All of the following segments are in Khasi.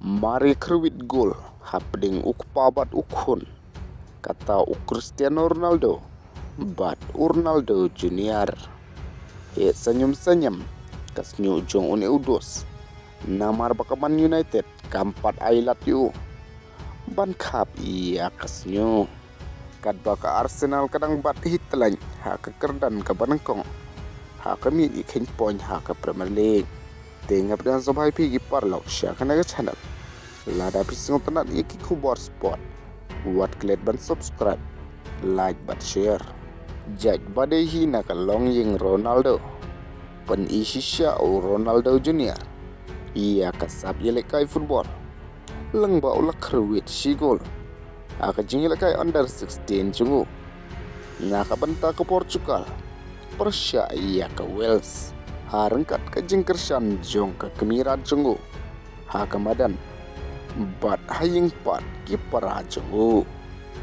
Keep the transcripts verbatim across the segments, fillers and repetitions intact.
Mar ïa kyrwit gol hapdeng u kpa bad u khun, kata u Cristiano Ronaldo bad u Ronaldo Junior. Heh sanyum sanyum ka sniew jong une u dos, namar ba ka Man United kam pat ai lad ïa u ban khap ïa ka sniew. Katba ka Arsenal ka dang bat hi tlain ha ka kyrdan kaba nyngkong ha ka miej ïa kheiñ point ha ka Premier League. Te nga pdiang sngewbha ïa phi ki paralok sha kane ka channel, lada phi sngewtynnat ïa ki khubor sport, wat klet ban subscribe, like bad share. Jait ba dei hi na ka longïing Ronaldo, pyni shisha u Ronaldo Junior ïa ka sap ïalehkai football, lyngba u la kyrwit shi gol ha ka jingïalehkai under sixteen jong u na ka bynta ka Portugal pyrshah ïa ka Wales, ha ryngkat ka jingkyrshan jong ka kmie rat jong u ha ka madan bad ha ïing pat ki para jong u.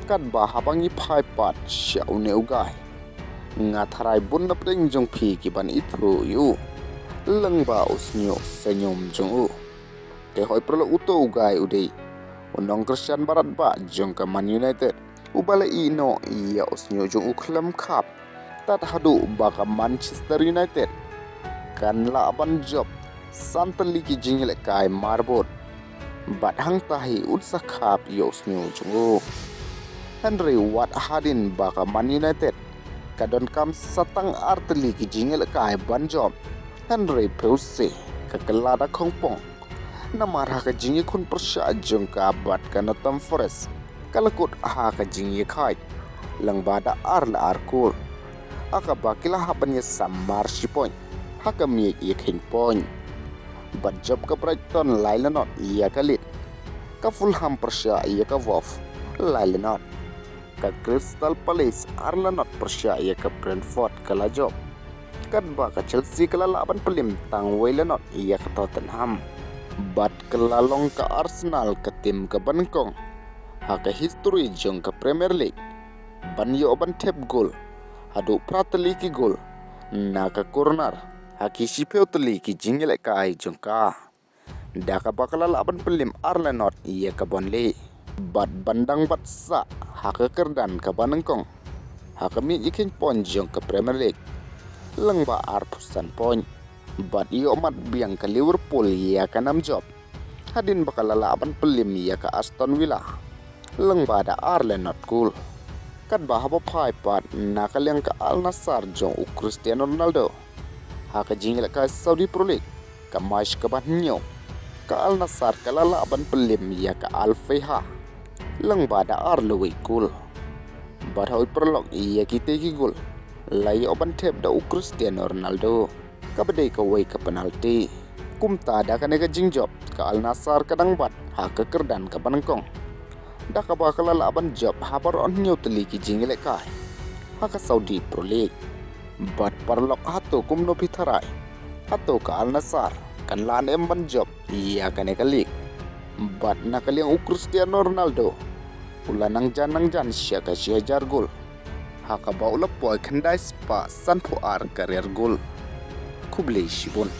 Katba haba ngi phai pat sha une u guy, nga tharai bun na pdeng jong phi ki ban ithuh ïa u lyngba u sniew sanyum jong u. Te hooid paralok, uto u guy u dei u nongkyrshan barat bah jong ka Man United, uba la ïeh noh ïa u sniew jong u khlem khap, tad haduh ba ka Manchester United kan lah ban jop san tylli ki jingïalehkai marbud, bad hangta hi un sa khap ïa u sniew jong u. Hynrei wat hadien ba ka Man United ka donkam sa tang ar tylli ki jingïalehkai ban jop, hynrei phewse ka kylla da khongpong. Namar ha ka jingïakhun pyrshah jong ka bad ka Nottingham Forest, ka la kut ha ka jingïakhaid lyngba da ar la ar kol, ha kaba ki la hap ban ïasam mar shi point ha ka miej ïa kheiñ point. Bad jop ka Brighton lai la not ïa ka Leeds, ka Fulham pyrshah ïa ka Wolves lai la not, ka Crystal Palace ar la not pyrshah ïa ka Brentford ka la jop, katba ka Chelsea ka la lah ban pyllim tang wei la not ïa ka Tottenham. Bad ka la long ka Arsenal ka tim kaba nyngkong ha ka history jong ka Premier League ban ïoh ban thep gol haduh phra tylli ki gol na ka corner ha ki shiphew tylli ki jingïalehkai jong ka, da kaba ka la lah ban pyllim ar la not ïa ka Burnley, bad ban dang bat sah ha ka kyrdan kaba nyngkong ha ka miej ïa kheiñ point jong ka Premier League lyngba arphew san point, bad ïoh mat biang ka Liverpool ïa ka nam jop hadien ba ka la lah ban pyllim ïa ka Aston Villa lyngba da ar la not kol. Katba haba phai pat na ka liang ka Al Nassr jong u Cristiano Ronaldo ha ka jingïalehkai Saudi Pro League ka March kaba hynñiew, ka Al Nassr ka la lah ban pyllim ïa ka Al Faiha lyngba da ar la wei kol. Bad hooid paralok, ïa kitei ki gol la ïoh ban thep da u Cristiano Ronaldo, kaba dei kawei ka penalty. Kumta da kane ka jingjop, ka Al Nassr ka dang bat ha ka kyrdan kaba nyngkong, da kaba ka la lah ban jop ha baroh hynñiew tylli ki jingïalehkai ha ka Saudi Pro League. Bad paralok, hato kumno phi tharai, hato ka Al Nassr kan lah ne em ban jop ïa kane ka league? Bad na ka liang u Cristiano Ronaldo, u la nang jan nang jan sha ka shi hajar gol, ha kaba u la poi khyndai spah sanphew ar career gol. Khublei shibun.